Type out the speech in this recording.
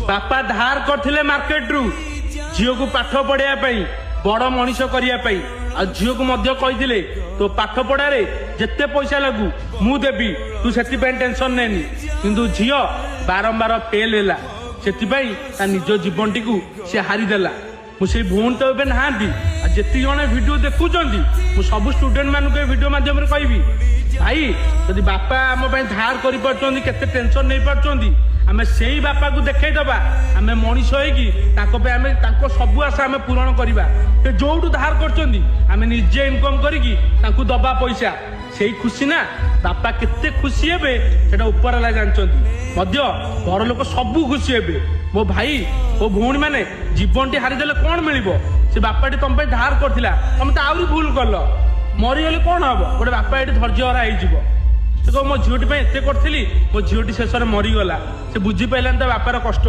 ବାପା ଧାର କରିଥିଲେ ମାର୍କେଟରୁ ଝିଅକୁ ପାଠ ପଢେଇବା ପାଇଁ, ବଡ ମଣିଷ କରିବା ପାଇଁ। ଆଉ ଝିଅକୁ ମଧ୍ୟ କହିଥିଲେ, ତୋ ପାଠ ପଢାରେ ଯେତେ ପଇସା ଲାଗୁ ମୁଁ ଦେବି, ତୁ ସେଥିପାଇଁ ଟେନସନ ନେନି। କିନ୍ତୁ ଝିଅ ବାରମ୍ବାର ଫେଲ ହେଲା, ସେଥିପାଇଁ ତା ନିଜ ଜୀବନଟିକୁ ସେ ହାରିଦେଲା। ମୁଁ ସେଇ ଭଉଣୀ ତ ଏବେ ନାହାନ୍ତି। ଆଉ ଯେତିକି ଜଣ ଭିଡିଓ ଦେଖୁଛନ୍ତି, ମୁଁ ସବୁ ଷ୍ଟୁଡେଣ୍ଟ ମାନଙ୍କୁ ଏ ଭିଡିଓ ମାଧ୍ୟମରେ କହିବି, ଭାଇ, ଯଦି ବାପା ଆମ ପାଇଁ ଧାର କରିପାରୁଛନ୍ତି, କେତେ ଟେନସନ ନେଇପାରୁଛନ୍ତି, ଆମେ ସେଇ ବାପାକୁ ଦେଖେଇଦବା। ଆମେ ମଣିଷ ହେଇକି ତାଙ୍କ ପାଇଁ ଆମେ ତାଙ୍କ ସବୁ ଆଶା ଆମେ ପୂରଣ କରିବା। ସେ ଯୋଉଠୁ ଧାର କରୁଛନ୍ତି, ଆମେ ନିଜେ ଇନକମ କରିକି ତାଙ୍କୁ ଦବା ପଇସା। ସେଇ ଖୁସି ନା, ବାପା କେତେ ଖୁସି ହେବେ ସେଟା ଉପର ହେଲା ଜାଣିଛନ୍ତି। ମଧ୍ୟ ଘର ଲୋକ ସବୁ ଖୁସି ହେବେ। ମୋ ଭାଇ ଓ ଭଉଣୀ ମାନେ, ଜୀବନଟି ହାରିଦେଲେ କଣ ମିଳିବ? ସେ ବାପାଟି ତମ ପାଇଁ ଧାର କରିଥିଲା, ତମେ ତ ଆହୁରି ଭୁଲ କଲ। ମରିଗଲେ କଣ ହବ? ଗୋଟେ ବାପା ଏଠି ଧୈର୍ଯ୍ୟ ହରା ହେଇଯିବ। ସେ କହିବ, ମୋ ଝିଅଟି ପାଇଁ ଏତେ କରିଥିଲି, ମୋ ଝିଅଟି ଶେଷରେ ମରିଗଲା। ସେ ବୁଝିପାରିଲାନି ତା ବାପାର କଷ୍ଟ।